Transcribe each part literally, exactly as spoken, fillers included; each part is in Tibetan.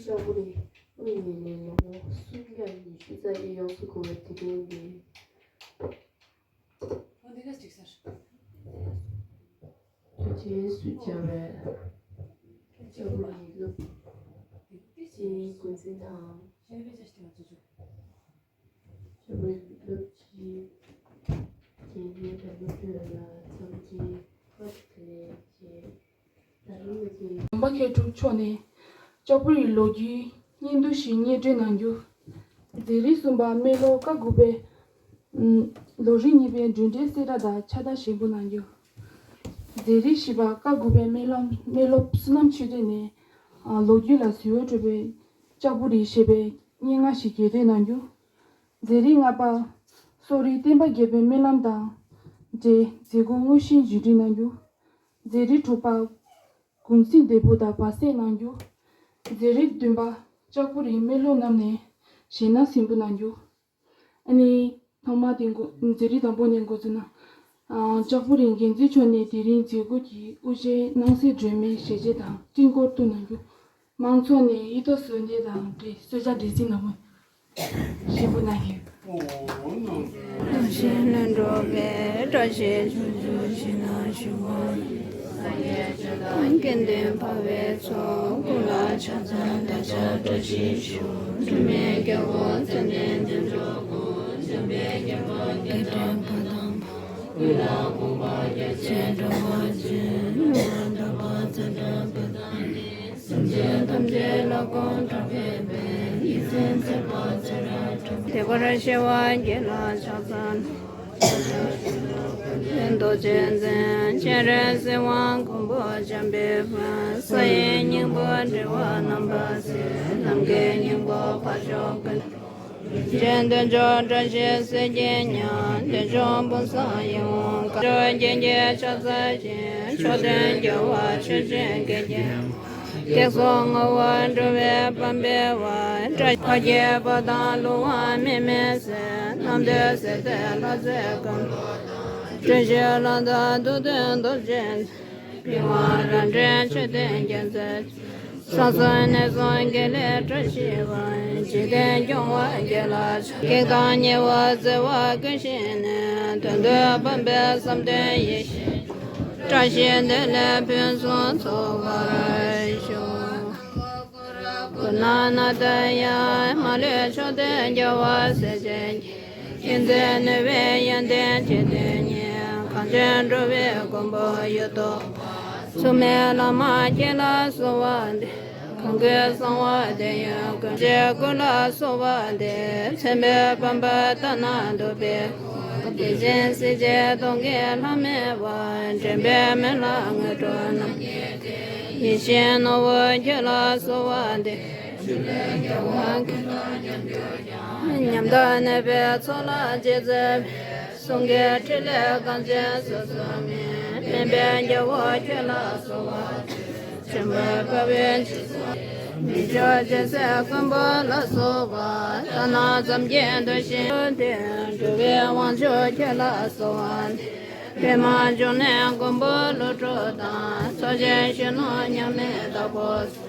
ལྕགས་པོ་རི་དབུས་ནས་ནས་ལོ་ངོ་སུམ་བརྒྱ་ཉི་ཤུ་རྩ་གཉིས་ཡོངས་སུ་འཁོར་བའི་དུས་དྲན་འདི། འོ་འདི་ག་ཅིག་ཟེར། དུས་དྲན་སུ་བྱ་བའི་ལྕགས་པོ་རི་སློབ་ཆེན་འགོ་འཛིན་དང་། ལྕགས་པོ་རི་སློབ་ཆེན་དགེ་རྒན་དང་སློབ་ཕྲུག་ལ་འཚམས་འདྲི་བཀྲ་ཤིས་བདེ་ལེགས་ཞེས། ལམ་པ་མཁས་གྲུབ་མཆོག་ནས་ལྕགས་པོ་རིའི་ལོ་རྒྱུས་སྙིང་བསྡུས་ཤིག་སྙན་སྒྲོན་གནང་རྒྱུ། མཛད་རིམ་གསུམ་པ་སྨོན་ལམ་ཀ་དགུ་པའི་ལོ་རིམ་གཉིས་པའི་མགྲོན་འབྲེལ་གསལ་བསྒྲགས་དང་ཕྱག་རྟགས་བཞེས་འབུལ་གནང་རྒྱུ། མཛད་རིམ་བཞི་པ་ཀ་དགུ་པའི་སྨོན་ལམ་སྨོན་ལམ་བསོད་ནམས་ཆོས་སྒྲོན་ནས་ལོ་རྒྱུས་ལ་གཟི་འོད་འཕྲོ་བའི་ལྕགས་པོ་རི་ཞེས་པའི་སྙན་ངག་ཞིག་རྒྱས་བསྡུས་གནང་རྒྱུ། མཛད་རིམ་ལྔ་པ་གསོ་རིག་བསྟན་པ་རྒྱས་པའི་སྨོན་ལམ་དང་འབྲེལ་མཛད་སྒོ་དངོས་གཞིའི་བརྒྱུད་སྒྲིག་གནང་རྒྱུ། མཛད་རིམ་དྲུག་པ་གུང་གསེང་འབྲས་བུ་དང་བར་གསེང་གནང་རྒྱུ། མཛད་རིམ་བདུན་པ་ལྕགས་པོ་རིའི་སྨོན་ལམ་རྣམས་ནས་ཞལ་སྣང་གཟིགས་འབུལ་གནང་རྒྱུ། ཨ་ནི་ཐོག་མ་དེ་འགོ་མཛད་རིམ་དང་པོ་ནས་འགོ་བཙུགས་ན། ཨ་ལྕགས་པོ་རིའི་འགན་འཛིན་མཆོག་ནས་དེ་རིང་མཛད་སྒོ་གི་དབུ་འབྱེད་སྣང་གསལ་སྒྲོན་མེ་ཞལ་འབྱེད་དང་སྤྲིན་སྐོར་བཏུགས་གནང་རྒྱུ། མང་ཚོགས་ནས་ཡིག་ཐོག་བཟོ་གནས་དང་འབྲེལ་གསོལ་ཇ་འབྲས་སིལ་ནང་མོ་ཞིམ་པོ་གནང་རྒྱུ། བཀྲ་ཤིས་ལྷུན་གྲུབ་པའི་བཀྲ་ཤིས་ཆོས་འབྱུང་ཞིག་ན་ཞུ་བ། དགེ་འདུན་འཕགས་པའི་ཚོགས་སྐུ་ལ་ཕྱག་འཚལ་བདག་ཅག་བཀྲ་ཤིས་ཤོག་སྒྲོལ་མའི་རྒྱལ་པོ་མཚན་ལྡན་འདི་འཇོག་གོ་འཇམ་པའི་དཀྱིལ་འཁོར་རྒྱས་བསྡུས་པ་དང་པོ། དབུས་ལ་དགོངས་པ་རྒྱ་ཆེན་འགྲོ་བ་ཆེན་ལུས་ལ་འདག་པ་ཚེ་འདྲ་བ་དང་ནི། སེམས་ཅན་ཐམས་ཅད་ལ་དགོངས་གྲགས་པའི་དཔལ། ཡིད་བཞིན་མཛད་པ་ཚེ་རབས་སྒྲུབ། དེ་ཀར་ཞི་བ་སྐྱེ་ལ་ཕྱག་འཚལ་ལོ། རྡོ་རྗེ་འཛིན་སྤྱན་རས་གཟིགས་དབང་མགོན་པོ་འཇམ་དཔལ་དཔའ། ས་ཡི་སྙིང་པོ་འགྲོ་བ་རྣམ་པར་སེལ། ནམ་མཁའི་སྙིང་པོ་འཕགས་མཆོག་ཀུན། རྗེ་བདེ་མཆོག་བཀྲ་ཤིས་གཟི་བརྗིད་ཉག་བདེ་མཆོག་འབུམ་ཚོགས་ཡིད་འོང་། སྐུ་མཆོག་རྒྱན་གྱི་ཕྱག་འཚལ་ཞིང་། མཆོག་ཐུན་རྒྱལ་བ་མཆོག་སྤྱན་གྱི་རྒྱལ་པོ། བགེགས་སོགས་ང་བ་འགྲོ་བའི་དཔལ་འབེལ་བ། བཀྲ་ཤིས་པ་དང་ལུས་དབང་མེ་མེ་བཟེད། རྣམ་ཐོས་སྲས་དེ་ལྷ་རྫས་མགོན་པོ་དང་། བཀྲ་ཤིས་ལྷ་དང་ཐུགས་མཐུན་རྡོ་རྗེ་འདི། པི་ཝང་རབ་འདྲེན་མཆོད་རྟེན་རྒྱལ་མཚན། ས་གསུམ་གནས་གསུམ་དགེ་ལེགས་བཀྲ་ཤིས་པ། འཇིག་རྟེན་སྐྱོང་བ་རྒྱལ་ལ་ཕྱག་བགེགས་དང་ཉེ་བར་བརྩེ་བ་ཀུན་ཞི་ནས། དོན་དུ་ཕན་པའི་བསམ་དོན་ཡིད་བཞིན་འགྲུབ། བཀྲ་ཤིས་བདེ་ལེགས་ཕུན་སུམ་ཚོགས་པར་ཤོག་སྐུ་ན་ན་ད་ཡ་མ་ལུས་མཆོག་ཐུན་རྒྱལ་བ་སྲས་བཅས་ཀྱི། མཁྱེན་བརྩེ་ནུས་པའི་ཡོན་ཏན་གཅིག་བསྡུས་ཉིད། གངས་ཅན་འགྲོ་བའི་མགོན་པོ་ཡུལ་དུ་བབས། མཚུངས་མེད་བླ་མ་ཁྱེད་ལ་གསོལ་བ་འདེབས། གང་གི་གསང་བ་དེ་ཡང་ཀུན། རྗེ་སྐུ་ལ་གསོལ་བ་འདེབས། མཚན་མེད་པ་འབར་ལྟ་ན་སྡུག་པའི། དེ་བཞིན་སྲིད་ཞིའི་སྟོང་གི་ལྷ་མོས་པ། འདྲེན་པའི་མོད་ལ་ངན་འགྲོ་རྣམས། ཡིད་བཞིན་ནོར་བུ་ཁྱེད་ལ་གསོལ་བ་འདེབས། ཉམས་དང་ནད་པའི་ཚོགས་ལ་རྗེས་བརྩེ་བའི། གསུང་གི་ཕྲིན་ལས་གངས་ཅན་སོ་སོར་སྨིན། སྨན་པའི་རྒྱལ་པོ་ཁྱེད་ལ་གསོལ་བ། ཆེན་པོའི་དཔའ་བོས་འཇིགས་སུ་རུང་། མི་མཆོག་སྦྱིན་སྲེག་མགོན་པོ་ལ་སོགས་པ། དག་སྣང་ཙམ་གྱིས་འདུལ་ཞིང་འདུལ། འགྲོ་བའི་དབང་ཕྱུག་ཁྱེད་ལ་གསོལ་བ་འདེབས། པདྨ་འབྱུང་གནས་མགོན་པོ་ཀླུ་སྒྲུབ་དང་། ཚོགས་ཞིང་གཞོན་ནུ་མཉམ་མེད་དྭགས་པོ་སོགས།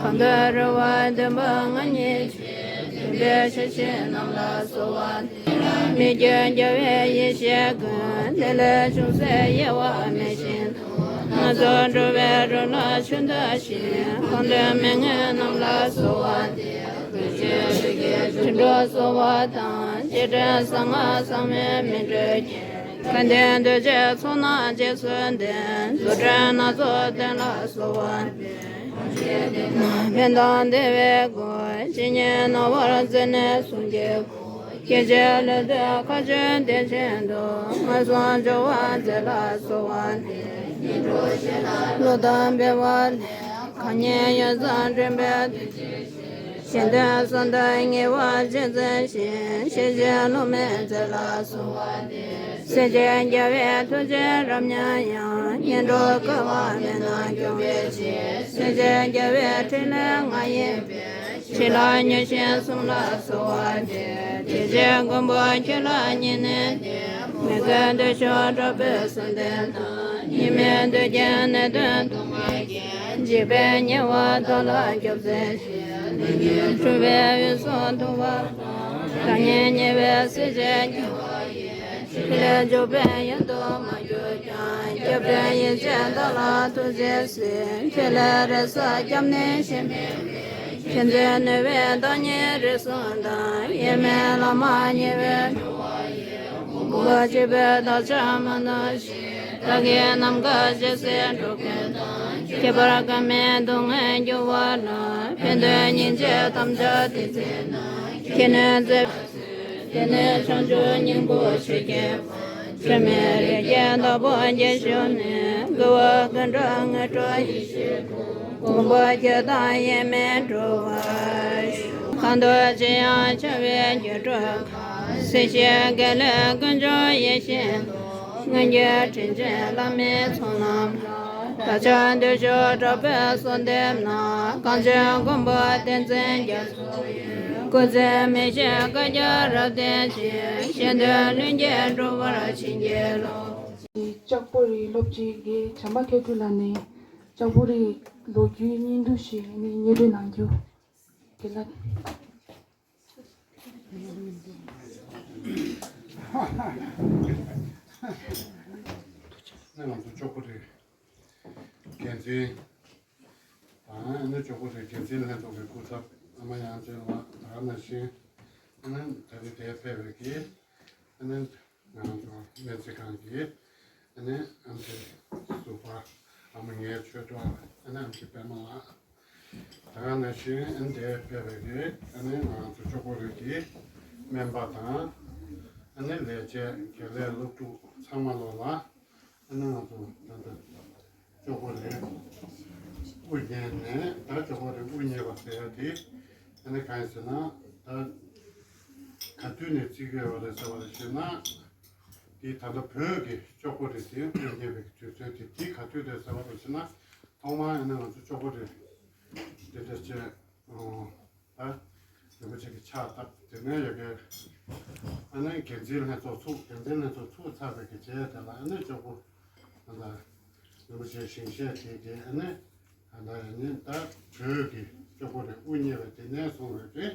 གང་དུ་རུང་བ་འདུན་པ་ང་ཉིད་ཆོས། འདུན་པའི་ཞལ་བཞེས་རྣམས་ལ་གསོལ་བ་འདེབས། མི་བསྐྱོད་རྒྱལ་བའི་ཡེ་ཤེས་ཀུན། ལས་ལས་བྱུང་སའི་དབྱེ་བ་མེད་བཞིན་དུ། སྣ་ཚོགས་འགྲོ་བའི་རོ་ལ་ཆུ་འདུ་ཞིང་། གང་དུ་མི་མངོན་རྣམས་ལ་གསོལ་བ་འདེབས། རྡོ་རྗེ་རིགས་ཀྱི་རྗེས་འགྲོ་གསོལ་བ་དང་། རྗེས་དྲན་གསང་སྔགས་གསང་བའི་སྨིན་གྲོལ་གྱི། དགའ་ལྡན་གདུལ་བྱའི་ཚོགས་རྣམས་རྗེས་སུ་འདེབས། རྫུ་འཕྲུལ་སྣ་ཚོགས་སྟོན་ལ་གསོལ་བ་འདེབས། ཕན་དང་བདེ་བའི་སྒོ་ཇི་སྙེད་ནོར་བུར་བརྩེགས་ནས་གསུང་གི་སྐུ། སྐྱེ་མཆེད་ལས་འདས་མཁའ་སྤྱོད་བདེ་ཆེན་དུ། ངན་སོང་སྦྱོར་བ་མཛད་ལ་གསོལ་བ་འདེབས། བློ་དང་འབེལ་བ་ལས་གང་ཉིད་ཡུད་ཙམ་འདྲེན་པའི་གཞན་དོན་གསུམ་དང་ཉེ་བར་རྗེས་བརྩེ་ཞིང་། ཤེས་བཞིན་བསླུ་མེད་མཛད་ལ་གསོལ་བ་འདེབས། སྲས་བཅས་རྒྱལ་བའི་ཐུགས་རྗེས་རབ་མྱང་ཡང་། ངན་འགྲོ་སྐལ་བ་མེད་ན་སྐྱོང་བའི་ཕྱིར། སྲས་བཅས་རྒྱལ་བའི་ཕྲིན་ལས་ང་ཡི་དཔལ། ཕྱི་ལ་མྱུར་ཞིང་གསུམ་ལ་གསོལ་བ་འདེབས། དེ་ཕྱིར་མགོན་པོ་ཁྱོད་ལ་ཉེ་གནས་ཏེ། མི་མགོན་བདེ་མཆོག་དྲག་པོའི་གསུང་བསྟན་དང་། ཡིད་མི་འདོད་ཀྱི་ནད་གདོན་སྡུག་བསྔལ་གྱིས། འཇིགས་པའི་ཉེ་བར་བདག་ལ་སྐྱོབ་མཛད་ཅིང་། ལས་ངན་འཁྲུལ་པའི་འོད་སྲུང་ཐུབ་པ་དང་། གྲགས་སྙན་ཉེ་བའི་གསལ་བྱེད་རྒྱལ་བ་ཡི། ཕྲིན་ལས་འཇུག་པའི་ཡུལ་དུ་མ་གྱུར་ཀྱང་། སྐྱབས་འགྲོ་ཡིད་བཞིན་བདག་ལ་ཐུགས་རྗེས་གཟིགས། ཕྲིན་ལས་རེ་ས་སྐྱབས་གནས་གཞན་མེད་པའི། མཁྱེན་བརྩེ་ནུས་པའི་བདག་ཉིད་རིགས་གསུམ་དང་། དབྱེར་མེད་བླ་མ་ཉེ་བའི་འགྲོ་བ་ཡི། མགོན་པོ་གཅིག་པུའི་བདག་ཅག་མ་ནོར་ཞིང་། བདག་གིས་ནམ་མཁའ་ཇི་སྲིད་འགྲོ་ཀུན་དང་། ཁྱད་པར་འགལ་མེད་སྡུག་བསྔལ་འགྱུར་བ་ན། ཕན་དོན་སྙིང་རྗེ་དམ་བཅའ་ཏིང་འཛིན་ན། ཁྱེད་ནི་མཛད་པ་དེ་ནས་བྱང་ཆུབ་སྙིང་པོ་ཆོས་ཀྱི་དཔལ། འཆི་མེད་རིགས་ཀྱི་བདག་པོ་རྒྱལ་བཞུགས་ནས། བསྐལ་པ་ཀུན་འགྲོ་དངོས་གྲུབ་ཡེ་ཤེས་སྐུ། མགོན་པོ་ཁྱེད་དང་དབྱེར་མེད་འགྲོ་བར་ཤོག། གང་དུ་མཆིས་ཡང་བྱ་བའི་རྒྱུར་གྲུབ་པ། སྲིད་ཞིའི་དགེ་ལེགས་ཀུན་འབྱུང་ཡིད་བཞིན་ནོར། མངོན་གྱུར་དྲིན་ཅན་བླ་མའི་ཚོགས་རྣམས་ལ། བདག་ཅག་བདུད་ཕྱོགས་དྲག་པོས་གསོལ་འདེབས་ན། གངས་ཅན་མགོན་པོ་བསྟན་འཛིན་རྒྱ་མཚོ་ཡི། སྐུ་ཚེ་མི་ཤིགས་བཀའ་རྒྱ་རབ་བརྟན་ཅིང་། གཞན་དོན་ལྷུན་གྱིས་འགྲུབ་པར་བྱིན་གྱིས་རློབས། ལྕགས་པོ་རི་སློབ་སྤྱི་རྒན་བྱམས་པ་མཁས་གྲུབ་ལགས་ནས་ལྕགས་པོ་རི་ལོ་རྒྱུས་སྙིང་བསྡུས་ཤིག་ནས་སྙན་སྒྲོན་གནང་རྒྱུ། དེ་ལ། ནས་ང་ཚོ་ལྕགས་པོ་རི་འགན་འཛིན་དང་། ཨ་ནི་ལྕགས་པོ་རི་འགན་འཛིན་ལྷན་ཚོགས་ཀྱི་སྐུ་ཚབ་ཨ་མ་དབྱངས་ཅན་ལགས། ད་ག་ནང་བཞིན་ཨ་ནི་ད་རེས་དེར་ཕེབས་པའི་གི་ཨ་ནི་ང་ཚོ་སྨན་རྩིས་ཁང་གི་ཨ་ནི་ཨེམ་ཆི་ཟུར་པ་ཨ་མ་ངའི་ཆོས་གྲོགས་ཨ་ནི་ཨེམ་ཆི་པད་མ་ལགས། ད་ག་ནང་བཞིན་ཨ་ནི་དེར་ཕེབས་པའི་གི་ཨ་ནི་ང་ཚོ་ལྕགས་པོ་རི་གི་སྨན་པ་དང་། ཨ་ནི་ལས་བྱེད་དགེ་ལས་སློབ་ཕྲུག་ཚང་མ་ལོ་ལ། ཨ་ནི་ང་ཚོ་ད་ལྟ་ལྕགས་པོ་རི་དབུ་བརྙེས་ནས། ད་ལྕགས་པོ་རི་དབུ་བརྙེས་པ་ཟེར་ཡ་དེ་ཨ་ནི་གང་ཡིན་ཟེར་ན། ད་ག་དུས་ནས་བརྩི་གི་ཡོད་རེད་ཟེར་བ་རེད་ཟེར་ན། དེ་ད་ལྟ་བོད་ཀྱི་ལྕགས་པོ་རི་དེ་དབུ་བརྙེས་པའི་དུས་ཚོད་དེ་དེ་ག་དུས་རེད་ཟེར་བ་རེད་ཟེར་ན། ཐོག་མར་ཨ་ནི་ང་ཚོ་ལྕགས་པོ་རི་འདི་འདྲ་བྱས། ཨོ། ད་རིན་པོ་ཆེ་གི་ཕྱག་བཏབ། དེ་ནས་ཡ་གི་ཨ་ནི་འགན་འཛིན་ལྷན་ཚོགས་ཚུགས། འགན་འཛིན་ལྷན་ཚོགས་ཚུགས་ཚར་བའི་གི་རྗེས་དེ་ལ་ཨ་ནི་ལྕགས་པོ་ད་ལྟ་རིན་པོ་ཆེ་ཞིང་གཤེགས་དེ་གི་ཨ་ནི་ད་ལྟ་ཡ་ནི་ད་བོད་ཀྱི་ལྕགས་པོ་རི་དབུ་བརྙེས་པ་དེ་ནས་བཟུང་བའི་གི་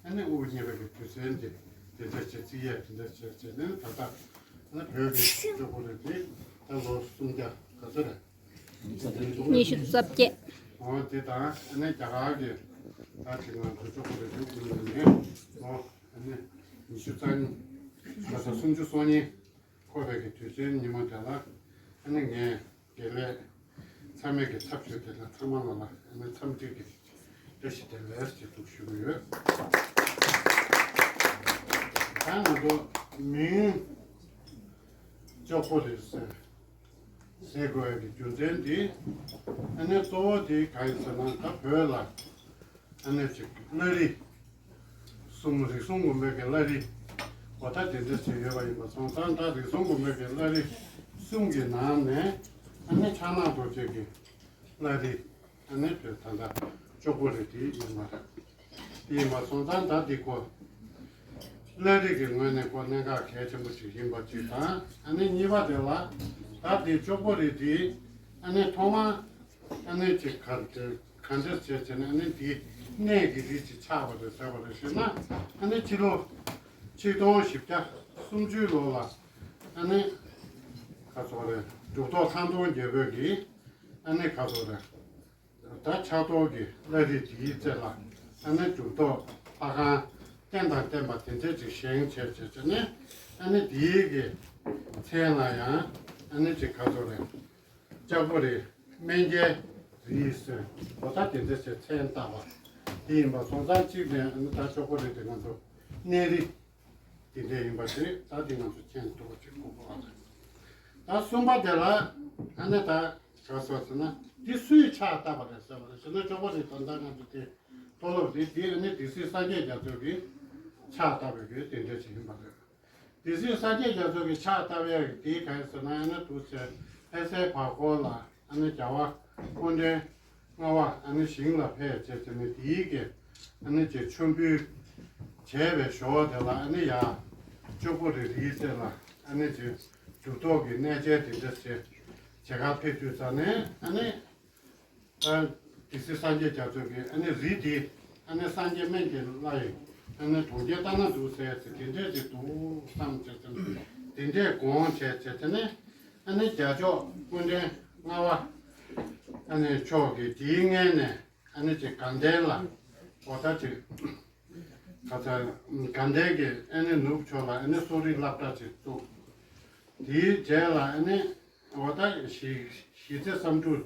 ཨ་ནི་དབུ་བརྙེས་པའི་གི་དུས་ཚོད་འདི་དེ་འདྲ་བྱས་བརྩི་ཡས་དེ་འདྲ་བྱས་བྱས་ནས། ད་ལྟ་ཨ་ནི་བོད་ཀྱི་ལྕགས་པོ་རི་དེ་ད་ལོ་སུམ་བརྒྱ་ག་ཚོད་རེད། ཉི་ཤུ་རྩ་བརྒྱད། འོ་དེ་དང་ཨ་ནི་རྒྱ་གར་གྱི་ད་ཅིག་ང་ཚོ་ལྕགས་པོ་རི་དེ་ཀུན་ནས་ནས་ལོ་ཨ་ནི་ཉི་ཤུ་རྩ་གཉིས་ད་ལྟ་སུམ་ཅུ་སོ་གཉིས་འཁོར་བའི་གི་དུས་ཆེན་ཉིན་མོ་དེ་ལ་ཨ་ནི་ངས་དགེ་ལས་ཚང་མས་ཀྱི་ཚབ་ཞུས་དེ་ལ་ཚང་མ་ལ་ལ་ཨ་ནི་འཚམས་འདྲི་གི་བཀྲ་ཤིས་བདེ་ལེགས་ཞེས་འདུག་ཞུ་གི་ཡོད། ད་ང་ཚོ་མིང་ལྕགས་པོ་རི་ཟེར་ཟེར་དགོས་ཡ་གི་རྒྱུ་མཚན་དེ། ཨ་ནི་གཙོ་བོ་དེ་གང་ཡིན་ཟེར་ན། ད་བོད་ལ་ཨ་ནི་ཅིག་བླ་རི་གསུམ། རིགས་གསུམ་མགོན་པོའི་གི་བླ་རི་འོ་ད་དེ་འདྲ་ཞིག་ཡོད་པ་ཡིན་པ་སོང་ཙང་། ད་རིགས་གསུམ་མགོན་པོའི་གི་བླ་རི་གསུམ་གྱི་ནང་ནས་ཨ་ནི་ཕྱག་ན་རྡོ་རྗེ་གི་བླ་རི་ཨ་ནི་བོད་ད་ལྟ་ལྕགས་པོ་རི་དེ་ཡིན་པ་རེད། དེ་ཡིན་པ་སོང་ཙང་ད་འདི་ཁོ་བླ་རི་གི་ངོས་ནས་ཁོ་གནད་འགག་གལ་ཆེན་པོ་ཞིག་ཡིན་པ་གཅིག་དང་། ཨ་ནི་གཉིས་པ་དེ་ལ་ད་འདི་ལྕགས་པོ་རི་དེ་ཨ་ནི་ཐོག་མར་ཨ་ནི་ཅིག་ག་ག་འདྲ་བྱས་བྱས་ནས་ཨ་ནི་འདི་གནས་ཀྱི་རི་ཅིག་ཆགས་པ་རེད་ཟེར་བ་རེད་ཟེར་ན། ཨ་ནི་ཕྱི་ལོ་ཆིག་སྟོང་བཞི་བརྒྱ་སུམ་ཅུ་ལོ་ལ་ཨ་ནི་ག་ཚོད་རེད། གྲུབ་ཐོབ་ཐང་སྟོང་རྒྱལ་པོས་ཀྱིས་ཨ་ནི་ག་ཚོད་རེད། ད་ཕྱག་རྡོར་གྱི་བླ་རི་དེའི་རྩེ་ལ་ཨ་ནི་གྲུབ་ཐོབ་ལྷ་ཁང་རྟེན་དང་བརྟེན་པ་དེ་འདྲ་ཅིག་བཞེངས་བྱས་བྱས་བྱས་ནས། ཨ་ནི་དེའི་གི་མཚན་ལ་ཡང་ཨ་ནི་ཅིག་ག་ཚོད་རེད། ལྕགས་པོ་རི་སྨན་རྒྱལ་རི་ཟེར་འོ་ད་དེ་འདྲ་ཅིག་མཚན་བཏགས་པ་དེ་ཡིན་པ་སོང་ཙང་། གཅིག་ནས་ཨ་ནི་ད་ལྕགས་པོ་རི་དེ་ང་ཚོ་གནས་རི་དེ་འདྲ་ཡིན་པ་དེ་ད་དེ་ང་ཚོ་མཁྱེན་ཐུབ་པ་ཅིག་དགོས་པ་རེད། ད་གསུམ་པ་དེ་ལ་ཨ་ནི་ད་ག་ཟེར་ཟེར་ན། འདི་སུས་ཕྱག་བཏབ་པ་རེད་ཟེར་བ་རེད་ཟེར་ན། ལྕགས་པོ་རི་ད་ལྟ་ང་ཚོ་དེ་མཐོ་སློབ་རེད། དེ་ཨ་ནི་སྡེ་སྲིད་སངས་རྒྱས་རྒྱ་མཚོ་གིས་ཕྱག་བཏབ་པའི་གི་དེ་འདྲ་ཅིག་ཡིན་པ་རེད། སྡེ་སྲིད་སངས་རྒྱས་རྒྱ་མཚོ་གིས་ཕྱག་བཏབ་ཡག་གི་དེ་ག་རེ་ཟེར་ན། ཨ་ནི་འདུག་ཟེར། ལྷ་སའི་བར་སྐོར་ལ་ཨ་ནི་རྒྱལ་བ་སྐུ་ཕྲེང་ལྔ་པ་ཨ་ནི་ཞིང་ལ་ཕེབས་བྱས་བྱས་ནས། དེའི་གི་ཨ་ནི་ཅིག་མཆོད་འབུལ་བྱས་པའི་ཞོར་དེ་ལ་ཨ་ནི་ཡར་ལྕགས་པོ་རི་རིའི་རྩེ་ལ་ཨ་ནི་ཅིག་གྲུབ་ཐོབ་ཀྱི་གནས་མཇལ་དེ་འདྲ་བྱས་ དེ་གར་ཕེབས་དུས་ཙ་ནས་ཨ་ནི། ཨ། སྡེ་སྲིད་སངས་རྒྱས་རྒྱ་མཚོ་གིས་ཨ་ནི་རི་འདི་ཨ་ནི་སངས་རྒྱས་སྨན་གྱི་བླ་ཡི་ཨ་ནི་གྲོང་ཁྱེར་ལྟ་ན་འདུག་ཟེར་ཏེ་དེ་འདྲས་ཅིག་འདུག་བསམ་བྱས་ཙང་དེ་འདྲས་དགོངས་བྱས་བྱས་ཙ་ནས་ཨ་ནི་རྒྱལ་མཆོག་སྐུ་ཕྲེང་ལྔ་པ་ཨ་ནི་མཆོག་གིས་དེའི་སྔོན་ནས་ཨ་ནི་ཅིག་དགའ་ལྡན་ལ་འོ་ད་ཅིག་ག་ཚ་དགའ་ལྡན་གྱི་ཨ་ནི་ནུབ་ཕྱོགས་ལ་ཨ་ནི་གསོ་རིག་སློབ་གྲྭ་ཅིག་བཙུགས། དེའི་རྗེས་ལ་ཨ་ནི་འོ་ད་གཞིས་གཞིས་རྩེ་བསམ་གྲུབ་